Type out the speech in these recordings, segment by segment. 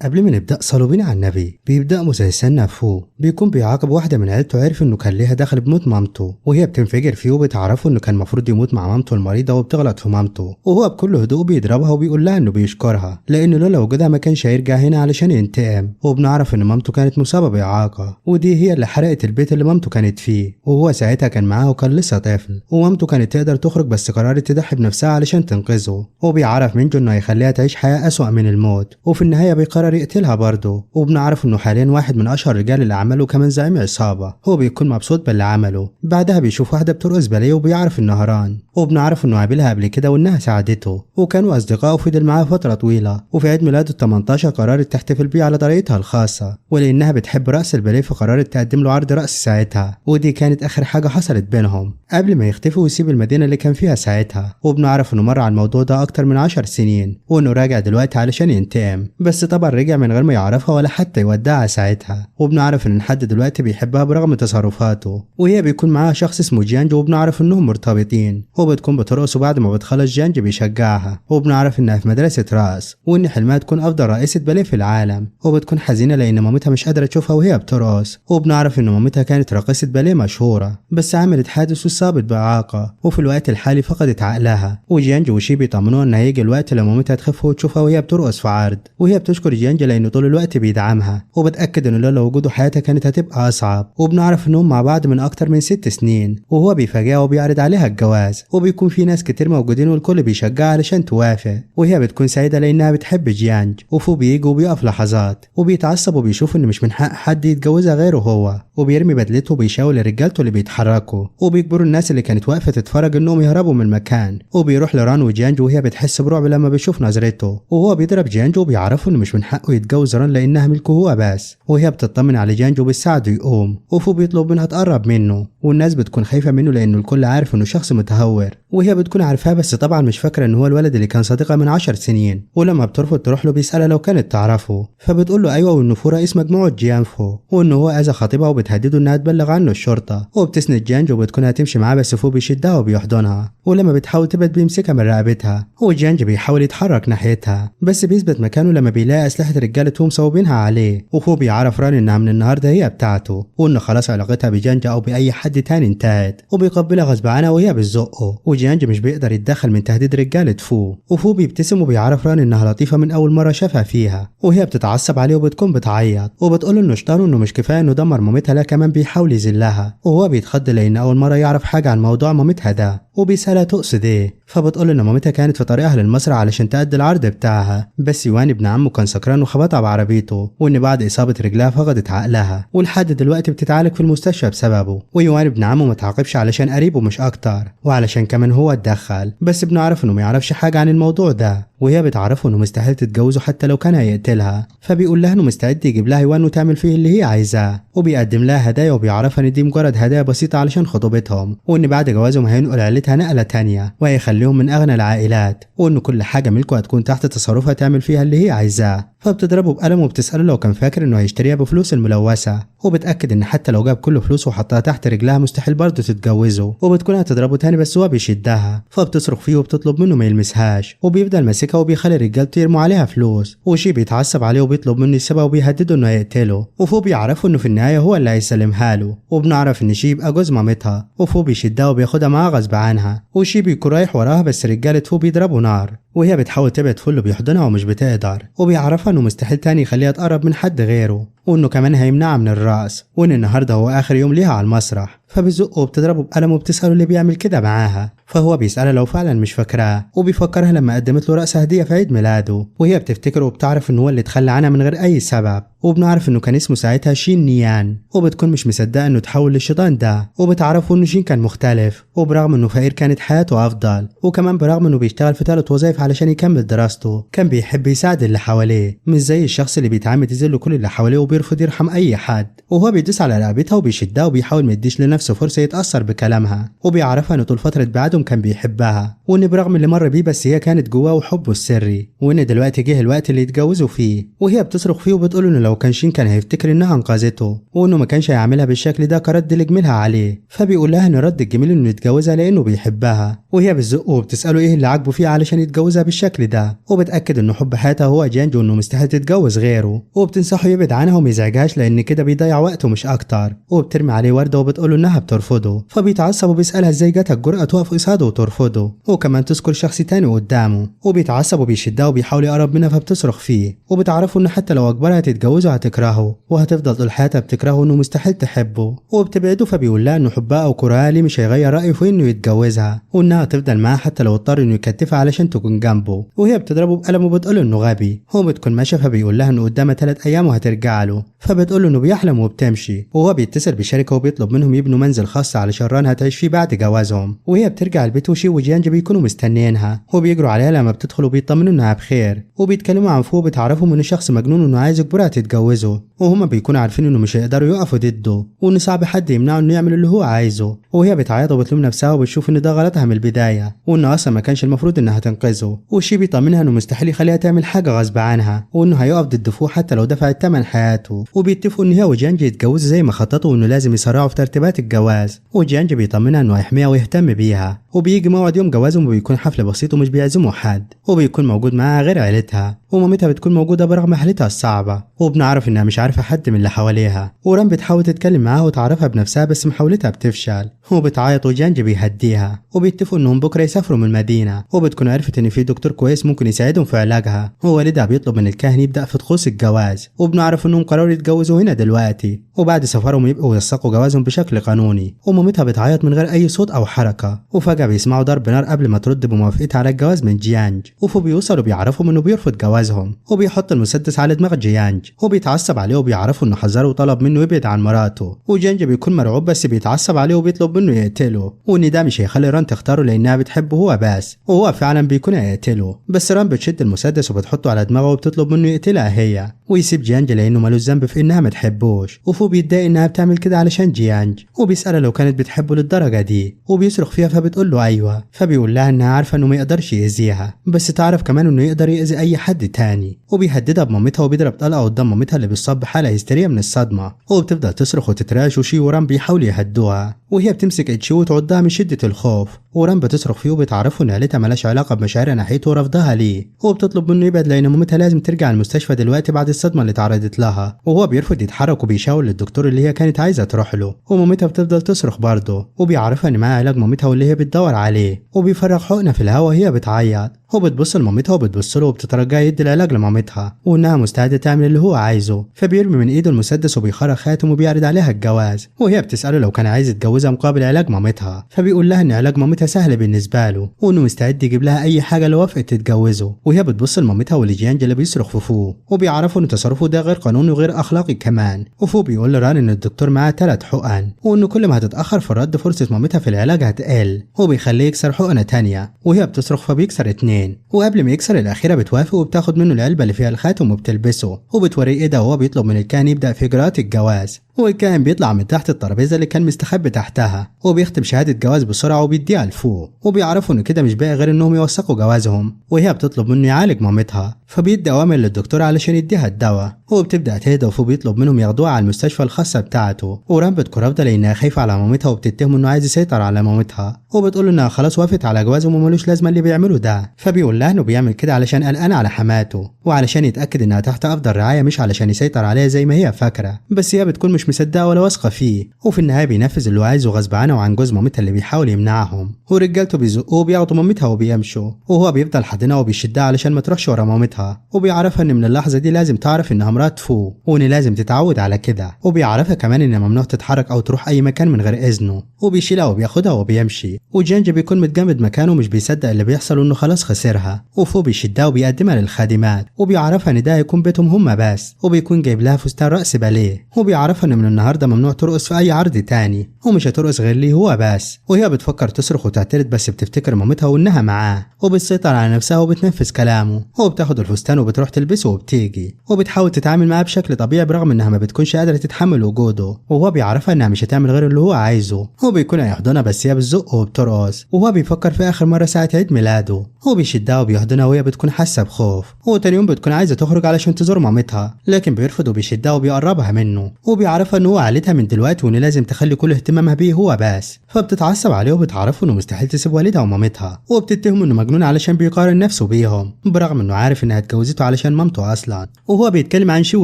قبل ما نبدأ صلوا بينا على النبي. بيبدأ مسلسلنا فو بيكون بيعاقب واحدة من عيلته عرف انه كان ليها دخل بموت مامته، وهي بتنفجر فيه وبتعرفه انه كان المفروض يموت مع مامته المريضة وبتغلط في مامته، وهو بكل هدوء بيضربها وبيقول لها انه بيشكرها لانه لولا وجودها ما كانش هيرجع هنا علشان ينتقم. وبنعرف ان مامته كانت مصابة بإعاقة، ودي هي اللي حرقت البيت اللي مامته كانت فيه، وهو ساعتها كان معاها وكان لسه طفل، ومامته كانت تقدر تخرج بس قررت تضحي بنفسها علشان تنقذه. وبيعرف منجو انه هيخليها تعيش حياة أسوأ من الموت، وفي النهاية بيقرر يقتلها برضه. وبنعرف انه حاليا واحد من اشهر رجال الاعمال وكمان زعيم عصابة. هو بيكون مبسوط باللي عمله. بعدها بيشوف واحدة بترقص باليه وبيعرف انها ران، وبنعرف انه قابلها قبل كده وانها ساعدته وكانوا اصدقاء وفضل معاها فترة طويلة. وفي عيد ميلاده ال 18 قررت تحتفل بيه على طريقتها الخاصة، ولانها بتحب رقص الباليه فقررت تقدم له عرض رقص ساعتها، ودي كانت اخر حاجة حصلت بينهم قبل ما يختفي ويسيب المدينة اللي كان فيها ساعتها. وبنعرف انه مر على الموضوع ده اكتر من 10 سنين، وانه راجع دلوقتي علشان ينتقم، بس طبعا رجع من غير ما يعرفها ولا حتى يودعها ساعتها. وبنعرف ان لحد دلوقتي بيحبها برغم تصرفاته، وهي بيكون معاها شخص اسمه جيانج وبنعرف انهم مرتبطين. وبتكون بترقص وبعد ما بتخلص جيانج بيشجعها، وبنعرف انها في مدرسة رقص وان حلمها تكون افضل رئيسة باليه في العالم. وبتكون حزينة لان مامتها مش قادرة تشوفها وهي بترقص. وبنعرف ان مامتها كانت راقصة باليه مشهورة بس عملت حادث واتصابت بإعاقة، وفي الوقت الحالي فقدت عقلها. وجيانج وشي بيطمنوها ان هيجي الوقت لما مامتها تخف وتشوفها وهي بترقص في عرض. وهي بتشكر جيانج لانه طول الوقت بيدعمها، وبتأكد انه لولا وجوده حياتها كانت هتبقى اصعب. وبنعرف انهم مع بعض من اكتر من 6 سنين، وهو بيفاجئها وبيعرض عليها الجواز، وبيكون في ناس كتير موجودين والكل بيشجعها علشان توافق. وهي بتكون سعيدة لانها بتحب جيانج. وفو بيجي وبيقف لحظات وبيتعصب وبيشوف ان مش من حق حد يتجوزها غيره هو، وبيرمي بدلته وبيشاور لرجالته اللي بيتحركوا، وبيجبروا الناس اللي كانت واقفة تتفرج انهم يهربوا من المكان. وبيروح لران وجيانج وهي بتحس برعب لما بيشوف نظرته، وهو بيضرب جيانج وبيعرفه انه مش من حقه يتجوز ران لانها ملكه هو بس. وهي بتطمن على جيانج وبتساعده يقوم، وفو بيطلب منها تقرب منه، والناس بتكون خايفة منه لانه الكل عارف انه شخص متهور، وهي بتكون عارفاه بس طبعا مش فاكره ان هو الولد اللي كان صديقها من 10 سنين. ولما بترفض تروح له بيسالها لو كانت تعرفه، فبتقول له ايوه، وانه فو رئيس مجموعة جيانفو، وانه هو اذى خطيبها وبتهدده انها تبلغ عنه الشرطة. وبتسند جيانج وبتكون هتمشي معاه بس فو بيشدها وبيحضنها، ولما بتحاول تبعد بيمسكها من رقبتها، وجيانج بيحاول يتحرك ناحيتها بس بيثبت مكانه لما بيلاقي اسلحة رجالته مصوبينها عليه. وفو بيعرف ران انها من النهارده هي بتاعته، وان خلاص علاقتها بجيانج او باي حد تاني انتهت، وبيقبلها غصب عنها وهي بتزقه. وجيانج مش بيقدر يتدخل من تهديد رجاله فو. وفو بيبتسم وبيعرف ران انها لطيفة من اول مرة شافها فيها، وهي بتتعصب عليه وبتكون بتعيط وبتقول انه شيطان وانه مش كفاية انه دمر مامتها، لا كمان بيحاول يذلها. وهو بيتخض لان اول مرة يعرف حاجة عن موضوع مامتها ده، وبيسألها تقصد ايه، فبتقول ان مامتها كانت في طريقها للمسرح علشان تأدي العرض بتاعها، بس يوان ابن عمه كان سكران وخبطها بعربيته، وان بعد اصابه رجلها فقدت عقلها ولحد دلوقتي بتتعالج في المستشفى بسببه. ويوان ابن عمه ما تعاقبش علشان قريبه مش اكتر، وعلشان كمان هو اتدخل، بس بنعرف انه ما يعرفش حاجة عن الموضوع ده. وهي بتعرفه انه مستحيل تتجوزه حتى لو كان هيقتلها، فبيقول لها انه مستعد يجيب لها يوان وتعمل فيه اللي هي عايزاه، وبيقدم لها هدايا وبيعرفها ان دي مجرد هدايا بسيطة علشان خطوبتهم، وان بعد جوازهم هينقل عيلتها نقله تانية وهيخليهم من اغنى العائلات، وان كل حاجة ملكه هتكون تحت تصرفها تعمل فيها اللي هي عايزاه. فبتضربه بقلم وبتساله لو كان فاكر انه هيشتريها بفلوس الملوثة، وبتاكد ان حتى لو جاب كل فلوسه وحطها تحت رجلها مستحيل برضه تتجوزه. وبتكون هتضربه تاني بس هو بيشدها، فبتصرخ فيه وبتطلب منه ما يلمسهاش، وبيفضل ماسكها وبيخلي رجالته يرموا عليها فلوس. وشي بيتعصب عليه وبيطلب منه يسيبها وبيهدده انه هيقتله، وفو بيعرفه انه في النهاية هو اللي هيسلمها له. وبنعرف ان شي يبقى جوز مامتها، وفو بيشدها وبياخدها معاه غصب عنها، وشي بيكون رايح وراها بس رجاله فو بيضربوا نار، وهي بتحاول تبعد فل بيحضنها ومش بتقدر، وبيعرفها انه مستحيل تاني يخليها تقرب من حد غيره، وانه كمان هيمنعها من الرقص، وان النهارده هو اخر يوم ليها على المسرح. فبتزقه وبتضربه بقلم وبتساله اللي بيعمل كده معاها، فهو بيسألها لو فعلا مش فاكراه، وبيفكرها لما قدمت له رقصة هدية في عيد ميلاده، وهي بتفتكره وبتعرف ان هو اللي اتخلى عنها من غير اي سبب. وبنعرف انه كان اسمه ساعتها شين نيان، وبتكون مش مصدقه انه تحول للشيطان ده، وبتعرفه انه شين كان مختلف، وبرغم انه فقير كانت حياته افضل، وكمان برغم انه بيشتغل في 3 وظائف علشان يكمل دراسته، كان بيحب يساعد اللي حواليه، مش زي الشخص اللي بيتعمد يذل كل اللي حواليه وبيرفض يرحم اي حد. وهو بيدوس على رقبتها وبيشدها وبيحاول ما يديش لنفسه فرصة يتاثر بكلامها، وبيعرفها انه طول فترة بعدهم كان بيحبها. وان برغم اللي مر بيه بس هي كانت جواه وحبه السري، وان دلوقتي جه الوقت اللي يتجوزوا فيه. وهي بتصرخ فيه وبتقول انه لو كان شين كان هيفتكر انها انقذته وانه ما كانش هيعملها بالشكل ده كرد لجميلها عليه. فبيقول لها ان رد الجميل انه يتجوزها لانه بيحبها، وهي بتزقه وبتساله ايه اللي عاجبه فيه علشان يتجوزها بالشكل ده، وبتاكد انه حب حياتها هو جانج وانه مستحيل تتجوز غيره، وبتنصحه يبعد عنها وما يزعجهاش لان كده بيضيع وقته مش اكتر، وبترمي عليه ورده وبتقول انها بترفضه. فبيتعصب وبيسالها ازاي جاتها الجرأة تقف قصاده وترفضه، وكمان تذكر شخص تاني قدامه، وبيتعصب وبيشدها وبيحاول يقرب منها فبتصرخ فيه، وبتعرفه ان حتى لو اجبرها تتجوزه هتكرهه وهتفضل طول حياتها بتكرهه انه مستحيل تحبه، وبتبعده. فبيقول لها انه حبها او كرهها ليه مش هيغير رايه في انه يتجوزها، وانها هتفضل معاه حتى لو اضطر انه يكتفها علشان تكون جنبه. وهي بتضربه بقلم وبتقول انه غبي. هو بتكون ماشية فبيقول لها انه قدامها 3 ايام وهترجع له، فبتقول له انه بيحلم وبتمشي. وهو بيتصل بشركه وبيطلب منهم يبنوا منزل خاص علشان ران هتعيش فيه بعد جوازهم. وهي بترجع البيت وشي وجيانج بيكونوا مستنيينها، وبيجروا عليها لما بتدخل وبيطمنوا انها بخير، وبيتكلموا عن فوق وبتعرفهم انه شخص مجنون وانه عايز يجبرها تتجوزه، وهما بيكونوا عارفين انه مش هيقدروا يقفوا ضده وانه صعب حد يمنعه انه يعمل اللي هو عايزه. وهي بتعيط وبتلوم نفسها وبتشوف ان ده غلطها من البداية وانه اصلا ما كانش المفروض انها تنقذه. وشي بيطمنها انه مستحيل يخليها تعمل حاجة غصب عنها وانه هيقف ضد فوق حتى لو دفعت ثمن حياته. وبيتفقوا ان هي وجيانج يتجوزوا زي ما خططوا وانه لازم يسرعوا في ترتيبات الجواز، وجيانج بيطمنها انه هيحميها ويهتم بيها. وبيجي موعد يوم جوازهم وبيكون حفل بسيط ومش بيعزموا حد، وبيكون موجود معاها غير عيلتها، ومامتها بتكون موجودة برغم حالتها الصعبة، وبنعرف انها مش عارفه حد من اللي حواليها. وران بتحاول تتكلم معاها وتعرفها بنفسها بس محاولتها بتفشل، وبتعيط وجانج بيهديها. وبيتفقوا انهم بكره يسافروا من المدينة، وبتكون عرفت ان في دكتور كويس ممكن يساعدهم في علاجها. ووالدها بيطلب من الكاهن يبدا في طقوس الجواز، وبنعرف انهم قرروا يتجوزوا هنا دلوقتي، وبعد سفرهم يبقوا يوثقوا جوازهم بشكل قانوني. ومامتها بتعيط من غير اي صوت او حركة، وفجاة بيسمعوا ضرب نار قبل ما ترد بموافقتها على الجواز من جيانج. وفو بيوصلوا بيعرفوا انه بيرفض جوازهم، وبيحط المسدس على دماغ جيانج وبيتعصب عليه وبيعرفوا انه حذره وطلب منه يبعد عن مراته. وجيانج بيكون مرعوب بس بيتعصب عليه وبيطلب منه يقتله، وان ده مش هيخلي ران تختاره لانها بتحبه هو بس، وهو فعلا بيكون هيقتله. بس ران بتشد المسدس وبتحطه على دماغه وبتطلب منه يقتلها هي ويسيب جيانج لانه مالوش ذنب في انها ما تحبوش. وفو بيتضايق انها بتعمل كده علشان جيانج، وبيسألها لو كانت بتحبه للدرجة دي، وبيصرخ فيها فبتقول له ايوه. فبيقول لها انها عارفه انه ما يقدرش يأذيها، بس تعرف كمان انه يقدر يأذي اي حد تاني. وبيهددها بمامتها وبيضرب طلقه قدام مامتها اللي بتصاب بحاله هستيريه من الصدمة، وبتفضل تصرخ وتتراش، وشي وران بيحاولوا يهدوها، وهي بتمسك اتشي وتعضها من شده الخوف. وران بتصرخ فيه وبتعرفه ان عيلتها مالهاش علاقة بمشاعرها ناحيته ورفضها ليه، وبتطلب منه يبعد لان مامتها لازم ترجع المستشفى دلوقتي بعد الصدمة اللي تعرضت لها. وهو بيرفض يتحرك وبيشاور للدكتور اللي هي كانت عايزه تروح له، ومامتها بتفضل تصرخ برضه، وبيعرفها ان معاها علاج مامتها واللي هي بتدور عليه، وبيفرغ حقنه في الهواء وهي بتعيط. وبتبص لمامتها وبتبص له وبتترجاه يدي العلاج لمامتها وانها مستعدة تعمل اللي هو عايزه. فبيرمي من ايده المسدس وبيخرج خاتم وبيعرض عليها الجواز، وهي بتساله لو كان عايز يتجوزها مقابل علاج مامتها، فبيقول لها ان علاج مامتها سهل بالنسبة له وانه مستعد يجيب لها اي حاجة لو وافقت تتجوزه. وهي بتبص لمامتها ولجيانج اللي بيصرخ في فو، وبيعرفوا ان تصرفه ده غير قانوني وغير اخلاقي كمان. وفو بيقول لران ان الدكتور معاه 3 حقن، وانه كل ما هتتاخر في الرد فرصة مامتها في العلاج هتقل، وبيخليه يكسر حقنه تانية، وهي بتصرخ فبيكسر 2، وقبل ما يكسر الاخيرة بتوافق وبتاخد منه العلبة اللي فيها الخاتم وبتلبسه، وبتوريه ايدها وهو بيطلب من الكاهن يبدا في اجراءات الجواز. والكاهن بيطلع من تحت الترابيزة اللي كان مستخبي تحتها وبيختم شهادة جواز بسرعة وبيديها لفو، وبيعرفوا ان كده مش باقي غير انهم يوثقوا جوازهم. وهي بتطلب منه يعالج مامتها، فبيدي اوامر للدكتور علشان يديها الدواء، وبتبدا تهدى. وفو بيطلب منهم ياخدوها على المستشفى الخاصة بتاعته، وران بتكون رافضه لانها خايفة على مامتها وبتتهمه انه عايز يسيطر على مامتها، وبتقول انها خلاص وافقت على جوازهم وملوش لازمه اللي بيعمله ده. فبيقول لها انه بيعمل كده علشان قلقان على حماته وعلشان يتاكد انها تحت افضل رعاية مش علشان يسيطر عليها زي ما هي فاكره، بس هي بتكون مش مصدقه ولا واثقة فيه. وفي النهاية بينفذ اللي هو عايزه غصب عنه وعن جوز مامتها اللي بيحاول يمنعهم، ورجالته بيزقوه وبياخدوا مامتها وبيمشوا، وهو بيفضل حاضنها وبيشدها علشان ما تروحش ورا مامتها، وبيعرفها ان من اللحظة دي لازم تعرف انها مرات فو وان لازم تتعود على كده، وبيعرفها كمان ان ممنوع تتحرك او تروح اي مكان من غير اذنه، وبيشيلها وبياخدها وبيمشي. وجانج بيكون متجمد مكانه ومش بيصدق اللي بيحصل وانه خلاص خسرها. وفو بيشدها وبيقدمها للخادمات، وبيعرفها ان ده هيكون بيتهم هما بس، وبيكون جايب لها فستان رقص باليه، وبيعرفها ان ان من النهارده ممنوع ترقص في اي عرض تاني ومش هترقص غير ليه هو بس. وهي بتفكر تصرخ وتعترض بس بتفتكر مامتها وانها معاه، وبتسيطر على نفسها وبتنفذ كلامه، وبتاخد الفستان وبتروح تلبسه وبتيجي، وبتحاول تتعامل معاه بشكل طبيعي برغم انها ما بتكونش قادرة تتحمل وجوده. وهو بيعرفها انها مش هتعمل غير اللي هو عايزه، هو بيكون هيحضنها بس هي بتزقه وبترقص، وهو بيفكر في اخر مرة ساعة عيد ميلاده. هو بيشدها وبيحضنها وهي بتكون حاسه بخوف. وتاني يوم بتكون عايزه تخرج علشان تزور مامتها، لكن بيرفض وبيشدها وبيقربها منه، وبيعرفها ان هو عائلتها من دلوقتي وان لازم تخلي كل اهتمامها بيه هو بس. فبتتعصب عليه وبتعرفه انه مستحيل تسيب والدها ومامتها، وبتتهمه انه مجنون علشان بيقارن نفسه بيهم برغم انه عارف انها اتجوزته علشان مامته اصلا. وهو بيتكلم عن شو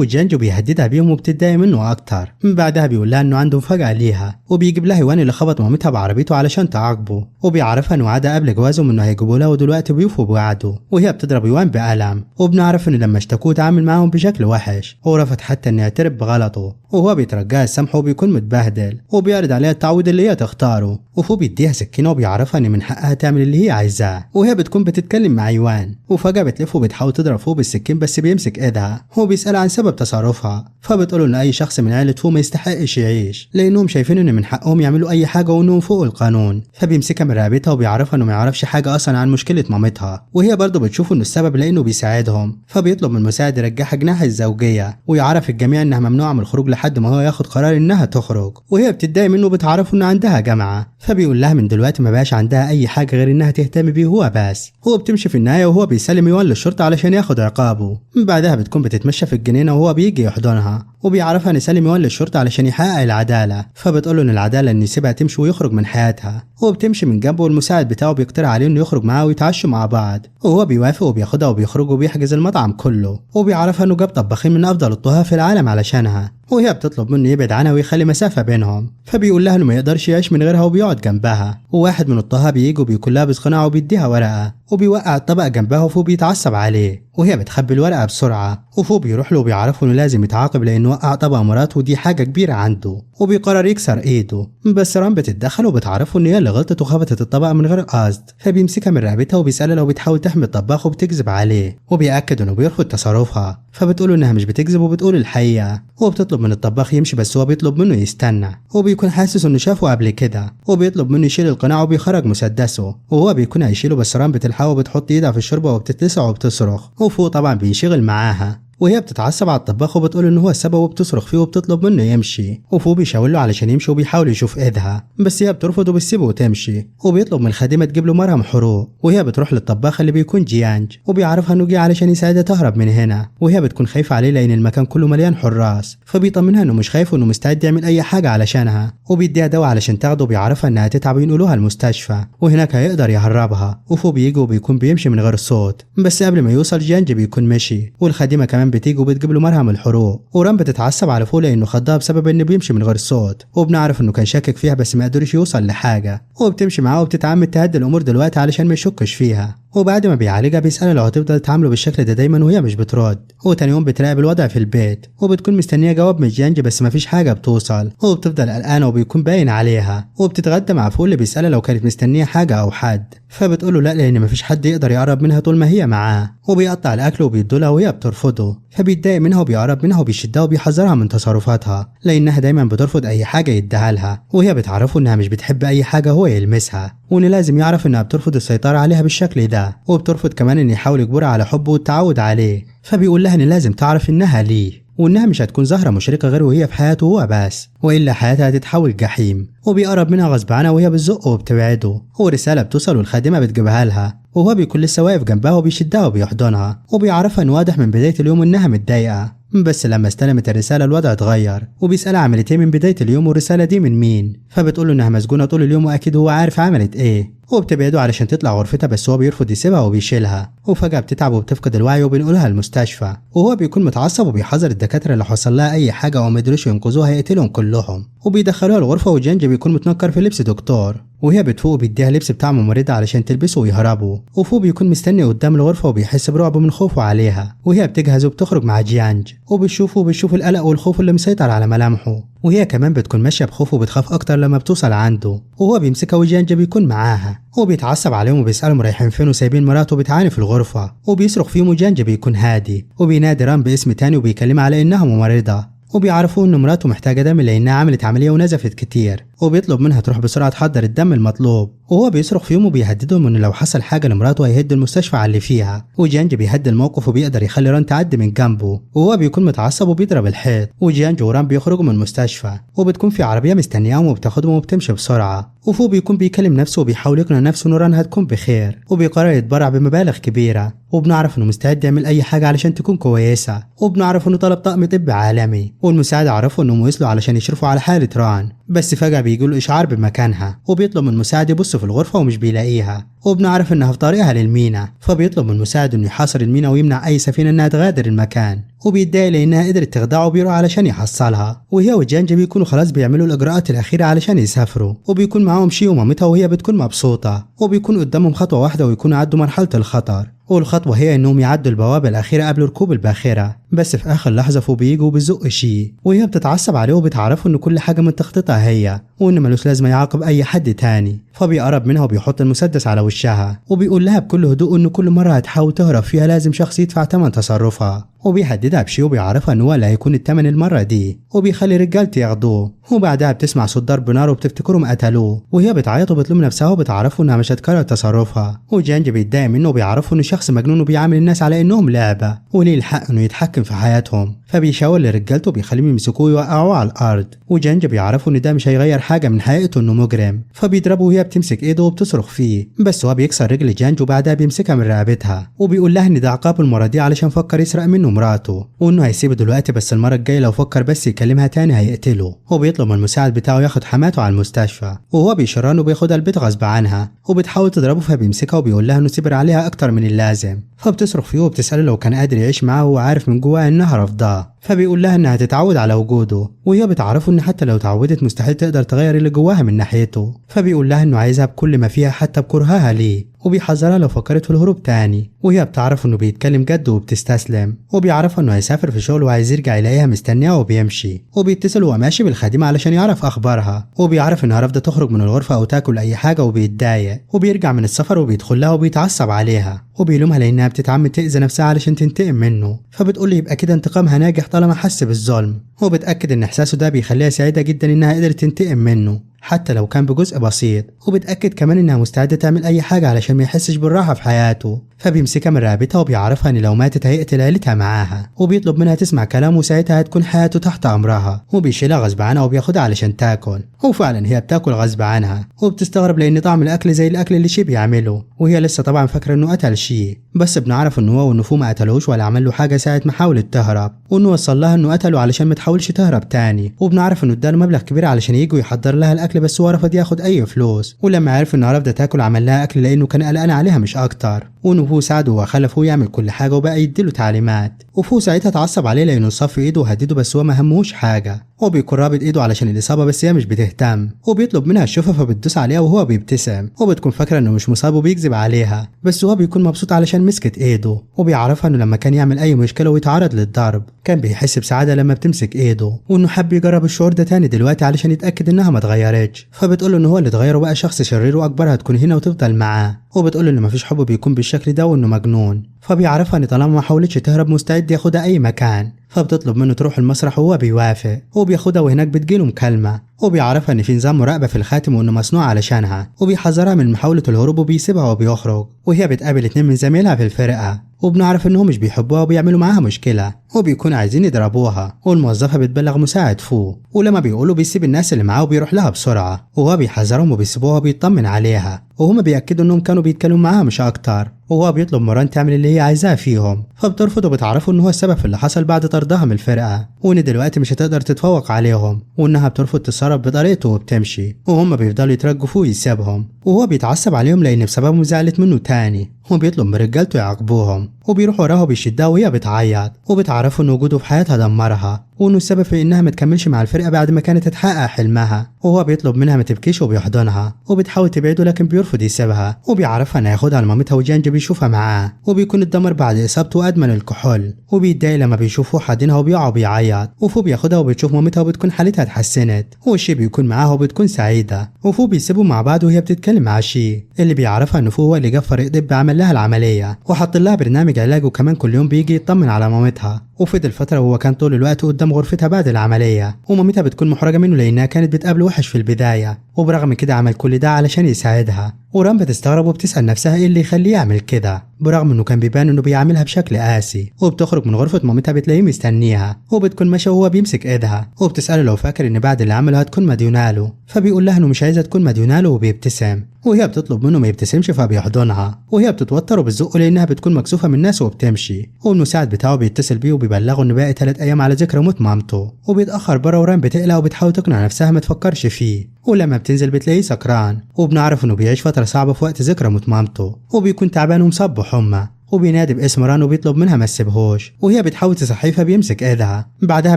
وجانج وبيهددها بيهم وبتتضايق منه اكتر. بعدها بيقول لها انه عنده مفاجاة ليها، وبيجيب لها يوان اللي خبط مامتها بعربيته علشان تعاقبه، وبيعرفها انه وعدها قبل جوازهم انه هيجيبوا لها ودلوقتي بيوفوا بوعده. وهي بتضرب يوان بقلم، وبنعرف انه لما اشتكوه اتعامل معاهم بشكل وحش ورفض حتى انه يعترف بغلطه. وهو بيترجاها السمح وبيكون متبهدل، وبيعرض عليها التعويض اللي هي تختاره. وفو بيديها سكينة وبيعرفها ان من حقها تعمل اللي هي عايزاه. وهي بتكون بتتكلم مع يوان، وفجاة بتلف وبتحاول تضرب فو بالسكين بس بيمسك ايدها. هو بيسأل عن سبب تصرفها، فبتقوله ان اي شخص من عيله فو ما يستحقش يعيش لانهم شايفين ان من حقهم يعملوا اي حاجة وانهم فوق القانون. فبيمسكها من رقبتها وبيعرفها انه ما يعرفش حاجة اصلا عن مشكلة مامتها، وهي برضه بتشوف انه السبب لانه بيساعدهم. فبيطلب من المساعد يرجعها جناح الزوجية ويعرف الجميع انها ممنوعة من الخروج لحد ما هو ياخد قرار انها تخرج. وهي بتتضايق منه وبتعرفه ان عندها جامعه، فبيقول لها من دلوقتي ما بقاش عندها اي حاجة غير انها تهتم بيه هو بس. هو بتمشي في النهاية وهو بيسلم يوان للشرطة علشان ياخد عقابه. بعدها بتكون بتتمشى في الجنينة وهو بيجي يحضنها، وبيعرفها ان سلم يوان للشرطة علشان يحقق العدالة. فبتقول له ان العدالة ان يسيبها تمشي ويخرج من حياتها. وبتمشي من جنبه، والمساعد بتاعه بيقترح عليه انه يخرج معاه ويتعشوا مع بعض، وهو بيوافق وبياخدها وبيخرج وبيحجز المطعم كله. وبيعرفها انه جاب طباخين من افضل الطهاه في العالم علشانها، وهي بتطلب منه يبعد عنها ويخلي مسافة بينهم. فبيقول لها انه ما يقدرش يعيش من غيرها وبيقعد جنبها. وواحد من الطهاه بيجي وبيكون لابس قناع وبيديها ورقة، وبيوقع الطبق جنبها وفو بيتعصب عليه، وهي بتخبي الورقة بسرعة. وفو بيروح له وبيعرفه انه لازم يتعاقب لانه وقع طبق مراته ودي حاجة كبيرة عنده، وبيقرر يكسر ايده. بس رام بتتدخل وبتعرفه ان هي اللي غلطت وخبطت الطبق من غير قصد. فبيمسكها من رقبتها وبيسألها لو بتحاول تحمي الطباخ وبتكذب عليه، وبيأكد انه بيرفض تصرفها. فبتقوله انها مش بتكذب وبتقول الحقيقة، وبتطلب من الطباخ يمشي بس هو بيطلب منه يستنى، وبيكون حاسس انه شافه قبل كده، وبيطلب منه يشيل القناع وبيخرج مسدسه، وهو بيكون هيشيله بس رام بتلحقه وبتحط ايدها في الشوربة وبتتلسع وبتصرخ. وفوق طبعا بينشغل معاها، وهي بتتعصب على الطباخ وبتقول ان هو السبب وبتصرخ فيه وبتطلب منه يمشي. وفو بيشاور له علشان يمشي وبيحاول يشوف ايدها بس هي بترفض وبتسيبه وتمشي. وبيطلب من الخادمة تجيب له مرهم حروق، وهي بتروح للطباخ اللي بيكون جيانج، وبيعرفها انه جه علشان يساعدها تهرب من هنا. وهي بتكون خايفة عليه لان المكان كله مليان حراس، فبيطمنها انه مش خايف وانه مستعد يعمل اي حاجة علشانها، وبيديها دواء علشان تاخده وبيعرفها انها تتعب وينقلوها المستشفى وهناك هيقدر يهربها. وفو بيجي وبيكون بيمشي من غير صوت، بس قبل ما يوصل جيانج بيكون مشي، والخادمه كمان بتيجي وبتجيب له مرهم الحروق. ورام بتتعصب على فو لانه خضها بسبب انه بيمشي من غير صوت، وبنعرف انه كان شاكك فيها بس ما قدرش يوصل لحاجة. وبتمشي معاه وبتتعمد تهدي الامور دلوقتي علشان ما يشكش فيها. وبعد ما بيعالجها بيسألها لو هتفضل تعامله بالشكل ده دايما، وهي مش بترد. وتاني يوم بتراقب الوضع في البيت، وبتكون مستنيه جواب من جيانج بس مفيش حاجة بتوصل، وبتفضل قلقانة وبيكون باين عليها. وبتتغدى مع فو اللي بيسألها لو كانت مستنيه حاجة او حد، فبتقوله لا لان مفيش حد يقدر يقرب منها طول ما هي معاه. وبيقطع الاكل وبيدولها وهي بترفضه، فبيتضايق منها وبيقرب منها وبيشدها وبيحذرها من تصرفاتها لانها دايما بترفض اي حاجة يديها لها. وهي بتعرفه انها مش بتحب اي حاجة هو يلمسها، وان لازم يعرف انها بترفض السيطرة عليها بالشكل ده، وبترفض كمان ان يحاول يجبرها على حبه والتعود عليه. فبيقول لها ان لازم تعرف انها ليه، وانها مش هتكون زهره مشرقة غير وهي في حياته هو بس، والا حياتها هتتحول جحيم. وبيقرب منها غصب عنها وهي بتزقه وبتبعده، ورسالة بتوصل والخادمه بتجيبها لها، وهو بيكون لسه واقف جنبها وبيشدها وبيحضنها، وبيعرفها ان واضح من بداية اليوم انها متضايقة، بس لما استلمت الرسالة الوضع اتغير. وبيسألها عملت ايه من بداية اليوم والرسالة دي من مين، فبتقوله انها مسجونه طول اليوم واكيد هو عارف عملت ايه. وبتبعده علشان تطلع غرفتها بس هو بيرفض يسيبها وبيشيلها. وفجأة بتتعب وبتفقد الوعي وبينقلها المستشفى، وهو بيكون متعصب وبيحذر الدكاترة لو حصل لها أي حاجة أو ما قدروش ينقذوها هيقتلهم كلهم. وبيدخلوها الغرفة وجيانج بيكون متنكر في لبس دكتور، وهي بتفوق وبيديها لبس بتاع ممرضة علشان تلبسه ويهربوا. وفو بيكون مستني قدام الغرفة وبيحس برعب من خوفه عليها، وهي بتجهز وبتخرج مع جيانج وبتشوفه وبتشوف القلق والخوف اللي مسيطر على ملامحه. وهي كمان بتكون ماشية بخوف وبتخاف أكتر لما بتوصل عنده، وهو بيمسكها وجيانج بيكون معاها. هو بيتعصب عليهم وبيسألهم رايحين فين وسايبين مراته بتعاني في الغرفة، وبيصرخ فيهم وجيانج بيكون هادي، وبينادي رام باسم تاني وبيكلمها على إنها ممرضة. وبيعرفوه ان مراته محتاجه دم لانها عملت عملية ونزفت كتير، وبيطلب منها تروح بسرعة تحضر الدم المطلوب. وهو بيصرخ فيهم وبيهددهم انه لو حصل حاجة لمراته هيهد المستشفى على اللي فيها. وجانج بيهدي الموقف وبيقدر يخلي ران تعدي من جنبه، وهو بيكون متعصب وبيضرب الحيط. وجانج وران بيخرجوا من المستشفى، وبتكون في عربية مستنياهم وبتاخدهم وبتمشي بسرعة. وفو بيكون بيكلم نفسه وبيحاول يقنع نفسه ان ران هتكون بخير، وبيقرر يتبرع بمبالغ كبيرة. وبنعرف انه مستعد يعمل اي حاجة علشان تكون كويسة، وبنعرف انه طلب طقم طبي عالمي، والمساعد عرفوا انهم وصلوا علشان يشرفوا على حاله ران. بس فجاة بيجيله اشعار بمكانها، وبيطلب من المساعد يبص في الغرفة ومش بيلاقيها، وبنعرف انها في طريقها للمينا. فبيطلب من المساعد انه يحاصر المينا ويمنع اي سفينة انها تغادر المكان، وبيتضايق لانها قدرت تخدعه وبيروح علشان يحصلها. وهي وجانج بيكونوا خلاص بيعملوا الاجراءات الاخيرة علشان يسافروا، وبيكون معاهم شي ومامتها وهي بتكون مبسوطة، وبيكون قدامهم خطوة واحدة ويكونوا عدوا مرحلة الخطر، والخطوة هي انهم يعدوا البوابة الاخيرة قبل ركوب الباخرة. بس في اخر لحظة فو بيجي وبيزق شي، وهي بتتعصب عليه وبتعرفه ان كل حاجة من تخطيطها هي، وان ملوش لازمه يعاقب اي حد تاني. فبيقرب منها وبيحط المسدس على وشها، وبيقول لها بكل هدوء ان كل مرة هتحاول تهرب فيها لازم شخص يدفع ثمن تصرفها، وبيهددها بشي وبيعرفها ان هو اللي هيكون الثمن المرة دي، وبيخلي رجالته ياخدوه. وبعدها بتسمع صوت ضرب نار وبتفتكرهم قتلوه، وهي بتعيط وبتلوم نفسها وبتعرفه انها مش هتكرر تصرفها. وجانج بيتضايق منه وبيعرفه انه شخص مجنون وبيعامل الناس على انهم لعبه، وليه الحق انه يتحكم في حياتهم. فبيشاور لرجالته وبيخليهم يمسكوه ويوقعوه على الارض. وجانج بيعرفه ان ده مش هيغير حاجة من حقيقته انه مجرم، فبيضربه وهي بتمسك ايده وبتصرخ فيه، بس هو بيكسر رجل جانج وبعدها بيمسكها من رقبتها، وبيقول لها ان ده عقابه المرة دي علشان فكر يسرق منه مراته، وانه هيسيبه دلوقتي بس المرة الجاية لو فكر بس يكلمها تاني هيقتله. وبيطلب من المساعد بتاعه ياخد حماته على المستشفى، وهو بيشرانه وبياخدها البيت غصب عنها، وبتحاول تضربه فبيمسكها وبيقول لها انه صبر عليها اكتر من اللازم. فبتصرخ فيه وبتساله لو كان قادر يعيش معاه وهو عارف من جواه انها رافضاه، فبيقول لها انها هتتعود على وجوده، وهي بتعرفه ان حتى لو تعودت مستحيل تقدر تغير اللي جواها من ناحيته. فبيقول لها انه عايزها بكل ما فيها حتى بكرهها ليه، وبيحذرها لو فكرت في الهروب تاني. وهي بتعرف انه بيتكلم جد وبتستسلم، وبيعرفها انه هيسافر في شغل وعايز يرجع يلاقيها مستنيه وبيمشي. وبيتصل وهو ماشي بالخادمه علشان يعرف اخبارها، وبيعرف انها رافضه تخرج من الغرفة او تاكل اي حاجة وبيتضايق. وبيرجع من السفر وبيدخل لها وبيتعصب عليها، وبيلومها لانها بتتعمد تاذي نفسها علشان تنتقم منه. فبتقول له يبقى كده انتقامها ناجح طالما حس بالظلم، وبتاكد ان احساسه ده بيخليها سعيدة جدا انها قدرت تنتقم منه حتى لو كان بجزء بسيط، وبتأكد كمان انها مستعدة تعمل اي حاجة علشان ما يحسش بالراحة في حياته. فبيمسكها من رقبتها وبيعرفها ان لو ماتت هيقتل عيلتها معاها، وبيطلب منها تسمع كلامه وساعتها هتكون حياته تحت امرها. وبيشيلها غصب عنها وبياخدها علشان تاكل، وفعلا هي بتاكل غصب عنها، وبتستغرب لان طعم الاكل زي الاكل اللي شي بيعمله، وهي لسه طبعا فاكره انه قتل شي، بس بنعرف ان هو وانه فو ما قتلوش ولا عمل له حاجة ساعة ما حاولت تهرب، وانه وصل لها انه قتله علشان ما تحاولش تهرب تاني. وبنعرف انه اداله مبلغ كبير علشان يجوا يحضر لها الاكل، بس هو رفض ياخد اي فلوس، ولما عرف انها رافضه تاكل عمل لها اكل لانه كان قلقان عليها مش اكتر، وانه فو ساعده وخلفه يعمل كل حاجة وبقى يديله تعليمات. وفو ساعتها اتعصب عليه لانه صف ايده وهدده، بس هو ما همهوش حاجة، هو بيكون رابط ايده علشان الاصابة بس هي مش بتهتم، وبيطلب منها الشفه فبتدوس عليها وهو بيبتسم، وبتكون فاكره انه مش مصاب وبيكذب عليها، بس هو بيكون مبسوط علشان مسكت ايده. وبيعرفها انه لما كان يعمل اي مشكلة ويتعرض للضرب كان بيحس بسعادة لما بتمسك ايده، وانه حب يجرب الشعور ده تاني دلوقتي علشان يتاكد انها ما اتغيرتش. فبتقول له ان هو اللي اتغير وبقى شخص شرير واكبرها تكون هنا وتفضل معاه، وبتقول له ان مفيش حب بيكون بالشكل ده وانه مجنون. فبيعرفها ان طالما ما حاولتش تهرب مستعد ياخدها اي مكان، فبتطلب منه تروح المسرح وهو بيوافق، وبياخدها وهناك بتجيله مكالمة، وبيعرفها ان في نظام مراقبة في الخاتم وانه مصنوع علشانها، وبيحذرها من محاولة الهروب وبيسيبها وبيخرج. وهي بتقابل اتنين من زميلها في الفرقة، وبنعرف انهم مش بيحبوها وبيعملوا معاها مشكلة وبيكونوا عايزين يضربوها، والموظفه بتبلغ مساعد فو، ولما بيقولوا بيسيب الناس اللي معاه وبيروح لها بسرعة، وهو بيحذرهم وبيسيبوها وبيطمن عليها، وهما بيأكدوا انهم كانوا بيتكلموا معاها مش اكتر. وهو بيطلب مران تعمل اللي هي عايزاه فيهم، فبترفض وبتعرفوا ان هو السبب في اللي حصل بعد طردها من الفرقة، وان دلوقتي مش هتقدر تتفوق عليهم، وانها بترفض تتصرف بطريقته وبتمشي، وهم بيفضلوا يترجوا فيه ويسيبهم، وهو بيتعصب عليهم لان بسببهم زعلت منه تاني، وبيطلب من رجالته يعاقبوهم، وبيروح وراها وبيشدها وهي بتعيط، وبتعرفوا ان وجوده في حياتها دمرها، وانه السبب في انها ما تكملش مع الفرقة بعد ما كانت تحقق حلمها. وهو بيطلب منها ما تبكيش وبيحضنها، وبتحاول تبعده لكن بيرفض يسيبها، وبيعرفها انه هياخدها لمامتها وجانج بيشوفها معاه، وبيكون اتدمر بعد اصابته وادمن الكحول، وبيتضايق لما بيشوفه حاضنها وبيقع وبيعيط. وفو بياخدها وبتشوف مامتها وبتكون حالتها اتحسنت، وشي بيكون معاها وبتكون سعيدة. وفو بيسيبوا مع بعض وهي بتتكلم مع شي اللي بيعرفها ان فو هو اللي جاب فريق طب عمل عمل لها العملية وحط لها برنامج علاج، وكمان كل يوم بيجي يطمن على مامتها. وفضل فترة وهو كان طول الوقت قدام غرفتها بعد العملية، ومامتها بتكون محرجه منه لانها كانت بتقابله وحش في البداية، وبرغم كده عمل كل ده علشان يساعدها. ورام بتستغرب وبتسأل نفسها ايه اللي يخليه يعمل كده برغم انه كان بيبان انه بيعاملها بشكل قاسي. وبتخرج من غرفة مامتها بتلاقيه مستنيها، وبتكون ماشية وهو بيمسك ايدها، وبتسأله لو فاكر ان بعد اللي عمله هتكون مديوناله، فبيقول لها انه مش عايزة تكون مديوناله وبيبتسم. وهي بتطلب منه ما يبتسمش فبيحضنها، وهي بتتوتر وبتزقه لانها بتكون مكسوفة من الناس وبتمشي. والمساعد بتاعه بيتصل بيه وبيبلغه انه باقي 3 ايام على ذكرى موت مامته، وبيتأخر بره. ورام بتقلق وبتحاول تقنع نفسها ما تفكرش فيه، ولما بتنزل بتلاقيه سكران، وبنعرف انه بيعيش فترة صعبة في وقت ذكرى موت مامته، وبيكون تعبان ومصاب بحمى، وبينادي باسم ران وبيطلب منها ما تسيبهوش، وهي بتحاول تصحيه فبيمسك ايدها. بعدها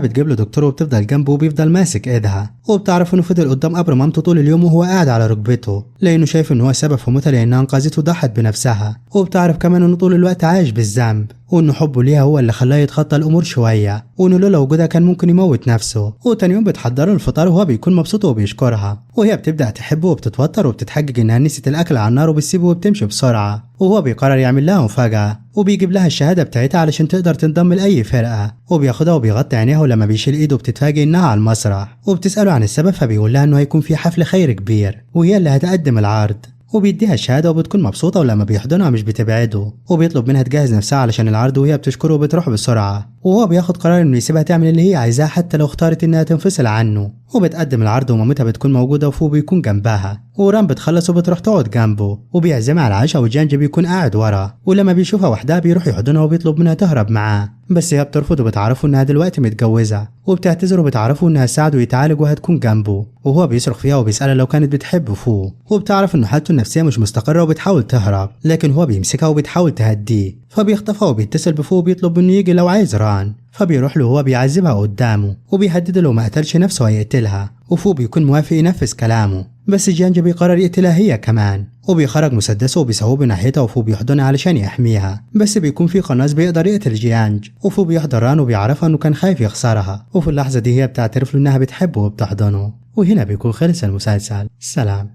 بتجيب له دكتور وبتفضل جنبه وبيفضل ماسك ايدها، وبتعرف انه فضل قدام قبر مامته طول اليوم وهو قاعد على ركبته لانه شايف ان هو السبب في موتها لانها انقذته وضحت بنفسها. وبتعرف كمان انه طول الوقت عايش بالذنب، وانه حبه ليها هو اللي خلاه يتخطى الامور شوية، وانه لولا وجودها كان ممكن يموت نفسه. وتاني يوم بتحضر له الفطار وهو بيكون مبسوط وبيشكرها، وهي بتبدا تحبه وبتتوتر وبتتحجج انها نسيت الاكل على النار وبتسيبه وبتمشي بسرعة. وهو بيقرر يعمل لها مفاجاة وبيجيب لها الشهادة بتاعتها علشان تقدر تنضم لاي فرقه، وبياخدها وبيغطي عينيها، ولما بيشيل ايده بتتفاجئ انها على المسرح، وبتساله عن السبب فبيقول لها انه هيكون في حفل خير كبير وهي اللي هتقدم العرض. وبيديها الشهادة وبتكون مبسوطة، ولما بيحضنها مش بتبعده، وبيطلب منها تجهز نفسها علشان العرض، وهي بتشكره وبتروح بسرعة. وهو بياخد قرار انه يسيبها تعمل اللي هي عايزاه حتى لو اختارت انها تنفصل عنه. وبتقدم العرض ومامتها بتكون موجودة وفو بيكون جنبها، ورام بتخلص وبتروح تقعد جنبه، وبيعزمها على العشاء، وجانج بيكون قاعد ورا، ولما بيشوفها وحدها بيروح يحضنها وبيطلب منها تهرب معاه، بس هي بترفض وبتعرفه انها دلوقتي متجوزة، وبتعتذر وبتعرفه انها ساعده يتعالج وهتكون جنبه. وهو بيصرخ فيها وبيسألها لو كانت بتحب فو، وبتعرف انه حالته النفسية مش مستقرة وبتحاول تهرب، لكن هو بيمسكها وبتحاول تهديه، فبيخطفها وبيتصل بفو وبيطلب منه يجي لو عايز ران، فبيروح له وهو بيعذبها قدامه وبيهدده لو ما قتلش نفسه هيقتلها، وفو بيكون موافق ينفذ كلامه، بس جانج بيقرر يقتلها هي كمان، وبيخرج مسدسه وبيصوبه ناحيتها، وفو بيحضنها علشان يحميها، بس بيكون في قناص بيقدر يقتل جيانج. وفو بيحضر ران وبيعرفها انه كان خايف يخسرها، وفي اللحظة دي هي بتعترف له انها بتحبه وبتحضنه. وهنا بيكون خلص المسلسل. سلام.